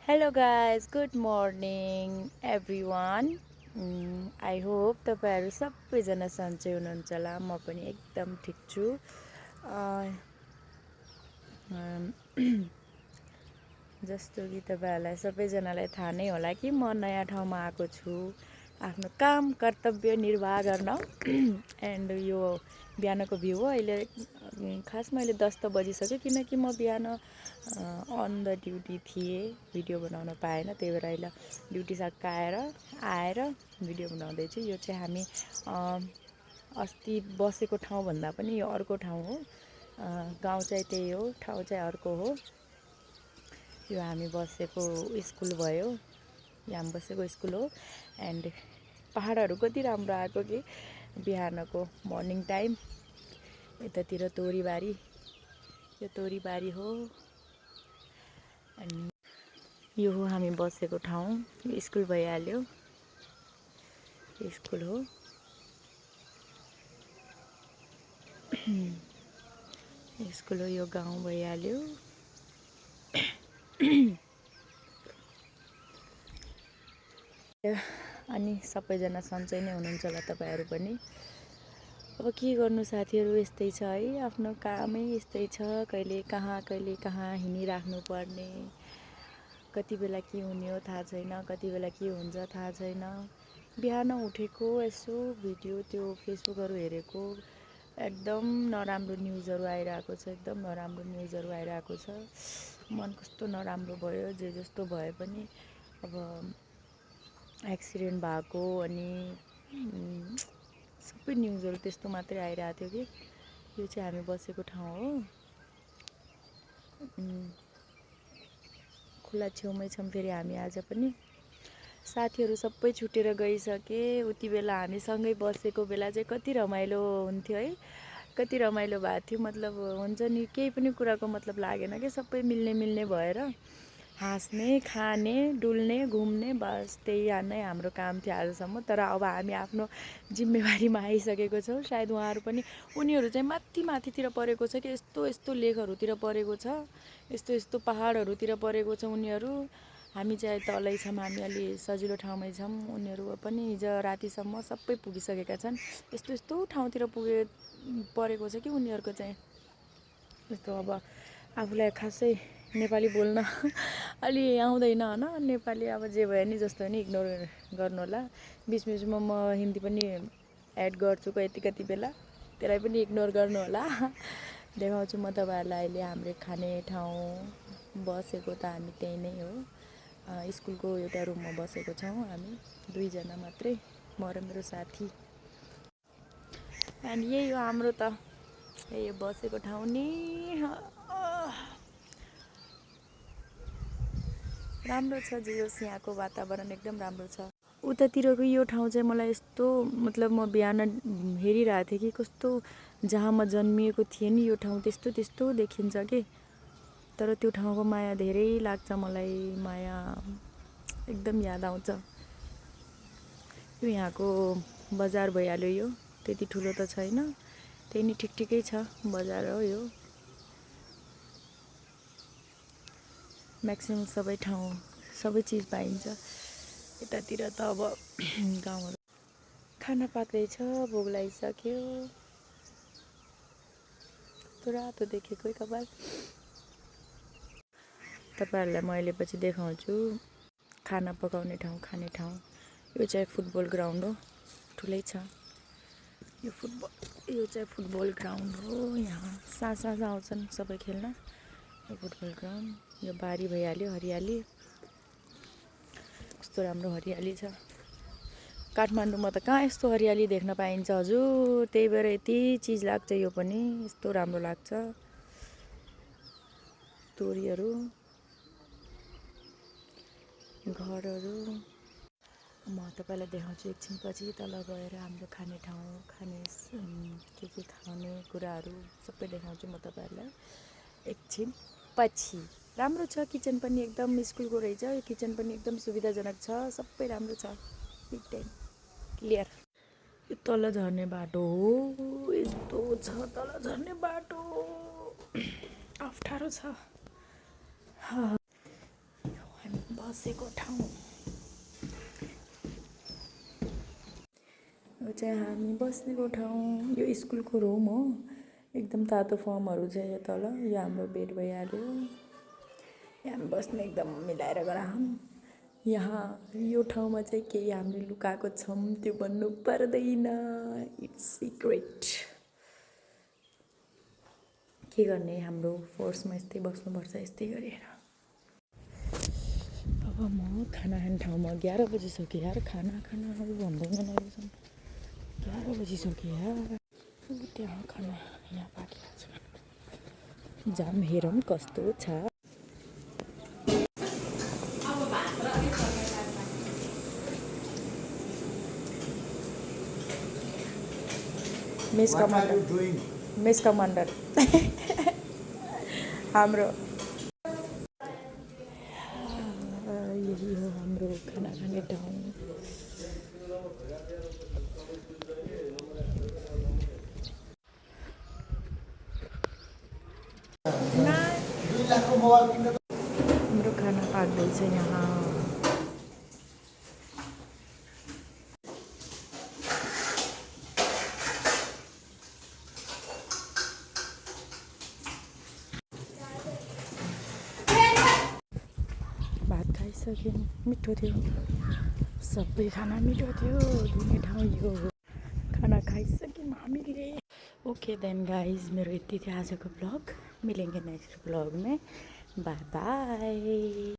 Hello guys, good morning everyone. I hope तपाईँहरू सबैजना सन्चै हुनुहुन्छ होला। म पनि एकदम ठिक छु। जस्तो कि तपाईँहरूलाई सबैजनालाई थाहा नै होला कि म नयाँ ठाउँमा आएको छु आफ्नो काम कर्तव्य निर्वाह गर्न। एन्ड यो बिहानको भ्यू हो। अहिले खासमा अहिले 10 त बजिसक्यो, किनकि म बिहान अन द ड्युटी थिएँ, भिडियो बनाउन पाएन। त्यही भएर अहिले ड्युटी सकाएर आएर भिडियो बनाउँदैछु। यो चाहिँ हामी अस्ति बसेको ठाउँभन्दा पनि यो अर्को ठाउँ हो। गाउँ चाहिँ त्यही हो, ठाउँ चाहिँ अर्को हो। यो हामी बसेको स्कुल भयो, यो हामी बसेको स्कुल हो। एन्ड पहाडहरू कति राम्रो आएको कि बिहानको मर्निङ टाइम। यतातिर तोरीबारी, यो तोरीबारी हो। अनि यो हो हामी बसेको ठाउँ। यो स्कुल भइहाल्यो, यो स्कुल हो। स्कुल हो, यो गाउँ भइहाल्यो। अनि सबैजना सन्चै नै हुनुहुन्छ होला तपाईँहरू पनि। अब के गर्नु साथीहरू, यस्तै छ है, आफ्नो कामै यस्तै छ। कहिले कहाँ हिँडिराख्नु पर्ने, कति बेला के हुने हो थाहा छैन, कति बेला के हुन्छ थाहा छैन। बिहान उठेको यसो भिडियो त्यो फेसबुकहरू हेरेको, एकदम नराम्रो न्युजहरू आइरहेको छ, एकदम नराम्रो न्युजहरू आइरहेको छ। मन कस्तो नराम्रो भयो। जे जस्तो भए पनि अब एक्सिडेन्ट भएको अनि सबै न्युजहरू त्यस्तो मात्रै आइरहेको थियो कि। यो चाहिँ हामी बसेको ठाउँ हो। खुला छेउमै छौँ फेरि हामी। आज पनि साथीहरू सबै छुटेर गइसके। उति बेला हामी सँगै बसेको बेला चाहिँ कति रमाइलो हुन्थ्यो है, कति रमाइलो भएको थियो। मतलब हुन्छ नि, केही पनि कुराको मतलब लागेन कि सबै मिल्ने भएर हाँस्ने, खाने, डुल्ने, घुम्ने, बस त्यही नै हाम्रो काम थियो आजसम्म। तर अब हामी आफ्नो जिम्मेवारीमा आइसकेको छौँ। सायद उहाँहरू पनि, उनीहरू चाहिँ माथितिर परेको छ कि यस्तो यस्तो लेकहरूतिर परेको छ, यस्तो यस्तो पहाडहरूतिर परेको छ उनीहरू। हामी चाहिँ तलै छौँ, हामी अलि सजिलो ठाउँमै छौँ। उनीहरू पनि हिजो रातिसम्म सबै पुगिसकेका छन्। यस्तो यस्तो ठाउँतिर परेको छ कि उनीहरूको चाहिँ। यस्तो अब आफूलाई खासै नेपाली बोल्न अलि आउँदैन होइन, नेपाली अब जे भयो नि जस्तो नि इग्नोर गर्नु होला। बिचबिचमा म हिन्दी पनि एड गर्छु कति बेला, त्यसलाई पनि इग्नोर गर्नु होला। देखाउँछु म तपाईँहरूलाई अहिले हाम्रो खाने ठाउँ। बसेको त हामी त्यही नै हो, स्कुलको एउटा रुममा बसेको छौँ हामी, 2 जना मात्रै, म र मेरो साथी। एन्ड यही हो हाम्रो त, यही हो बसेको ठाउँ नि। राम्रो छ जे होस्, यहाँको वातावरण एकदम राम्रो छ। उतातिरको यो ठाउँ चाहिँ मलाई यस्तो, मतलब म बिहान हेरिरहेको थिएँ कि कस्तो, जहाँ म जन्मिएको थिएँ नि यो ठाउँ त्यस्तो देखिन्छ कि। तर त्यो ठाउँको माया धेरै लाग्छ मलाई, माया एकदम याद आउँछ। यो यहाँको बजार भइहाल्यो। यो त्यति ठुलो त छैन, त्यही नि ठिकै छ बजार हो यो। म्याक्सिमम् सबै ठाउँ सबै चिज पाइन्छ। यतातिर त अब गाउँहरू। खाना पाक्दैछ, भोक लागिसक्यो। कस्तो रातो देखेको है कपाल। तपाईँहरूलाई म अहिले पछि देखाउँछु खाना पकाउने ठाउँ, खाने ठाउँ। यो चाहिँ फुटबल ग्राउन्ड हो, ठुलै छ यो यो चाहिँ फुटबल ग्राउन्ड हो। यहाँ साँझ आउँछन् सबै खेल्न। यो फुटबल ग्राउन्ड, यो बारी भइहाल्यो, हरियाली कस्तो राम्रो हरियाली छ। काठमाडौँमा त कहाँ यस्तो हरियाली देख्न पाइन्छ हजुर। त्यही भएर यति चिज लाग्छ यो पनि, यस्तो राम्रो लाग्छ। तोरीहरू, घरहरू। म तपाईँलाई देखाउँछु एकछिनपछि तल गएर हाम्रो खाने ठाउँ, के खाने कुराहरू सबै देखाउँछु म तपाईँहरूलाई एकछिन पछि। राम्रो छ किचन पनि, एकदम स्कुलको रहेछ यो किचन पनि, एकदम सुविधाजनक छ, सबै राम्रो छ, बिग टाइम क्लियर। यो तल झर्ने बाटो हो, यस्तो छ तल झर्ने बाटो, अप्ठ्यारो छ। हामी बसेको ठाउँ यो चाहिँ हामी बस्नेको ठाउँ। यो स्कुलको रुम हो। एकदम तातो फर्महरू छ यो तल। यो हाम्रो बेड भइहाल्यो। यहाँ हामी बस्ने एकदम मिलाएर गराउँ। यहाँ यो ठाउँमा चाहिँ केही हामीले लुकाएको छौँ, त्यो भन्नु पर्दैन, इट्स सिक्रेट। के गर्ने, हाम्रो फोर्समा यस्तै बस्नुपर्छ, यस्तै गरेर। अब म खाना खाने ठाउँमा 11 बजिसक्यो यार। खाना अब भन्दैन रहेछन्। 11 बजिसक्यो यार। त्यहाँ खाना यहाँ बाँकी छ। जाम हेरौँ कस्तो छ। मेस कमान्डर हाम्रो यही हो हाम्रो खाना खाने ठाउँ। हाम्रो खाना पाक्दैछ यहाँ। भात खाइसक्यौँ, मिठो थियो। सबै खाना मिठो थियो। धुने ठाउँ यो हो। खाना खाइसक्यौँ हामीले। ओके देन गाइज, मेरो यति थियो आजको ब्लग। मिलेंगे नेक्स्ट ब्लग में। Bye bye.